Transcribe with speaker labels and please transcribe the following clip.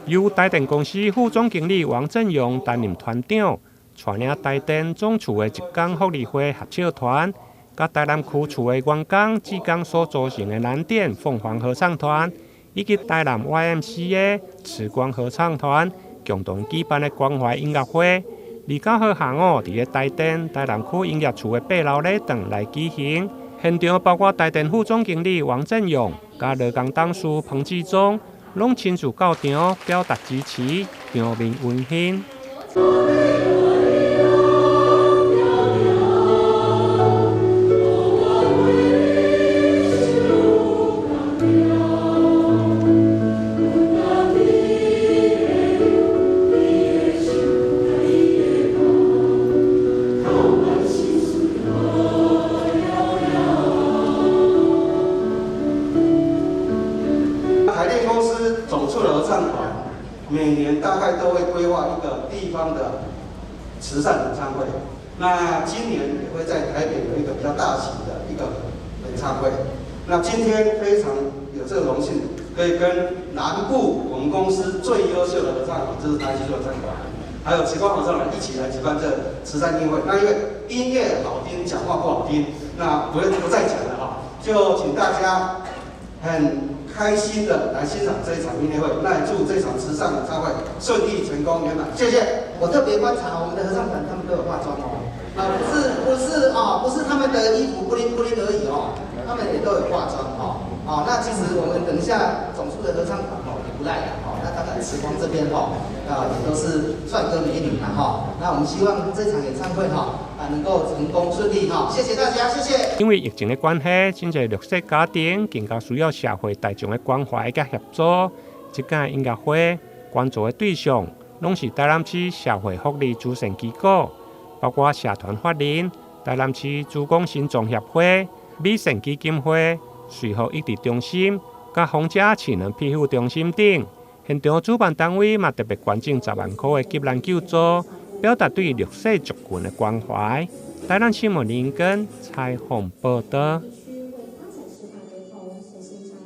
Speaker 1: 由台電公司副總經理王振榮擔任團長，帶領台電總處的職工福利會合唱團，佮台南區處的員工志工所組成的藍靛鳳凰合唱團，以及台南 YMCA 慈光合唱團，共同舉辦的關懷音樂會。29號下午，佇咧台電台南區營業處的八樓禮堂來舉行。現場包括台電副總經理王振榮、佮勞工董事彭志忠，攏親自到場表達支持，場面溫馨。
Speaker 2: 台電公司總處的合唱團每年大概都會規劃一個地方的慈善演唱會，那今年也會在台北有一個比較大型的一個演唱會。那今天非常有這個榮幸，可以跟南部我們公司最優秀的合唱團，就是台西合唱團，還有慈光合唱團一起來舉辦這慈善音樂會。那因為音樂好聽，講話不好聽，那不再講了哈，就請大家很開心的來欣賞這一場音樂會，那也祝這場慈善演唱會順利成功圓滿，謝謝。
Speaker 3: 我特別觀察我們的合唱團，他們都有化妝哦，啊，不是不是哦，不是他們的衣服布靈布靈而已哦，他們也都有化妝哦，哦，那其實我們等一下總處的合唱團哦也不賴的哦，那當然慈光這邊哦，啊也都是帥哥美女嘛哈，那我們希望這場演唱會哈啊能夠成功順利哈，謝謝大家，謝謝。
Speaker 1: 因為疫情的關係，真濟弱勢家庭更加需要社會大眾的關懷佮協助。這屆音樂會關注的對象，攏是台南市社會福利慈善機構，包括社團法人、台南市慈光心臟協會、美善基金會、瑞福育智中心、佮皇家啟能庇護中心等。現場主辦單位嘛特別捐贈10萬塊的急難救助，表達對弱勢族群的關懷。台南新聞林根採訪報導。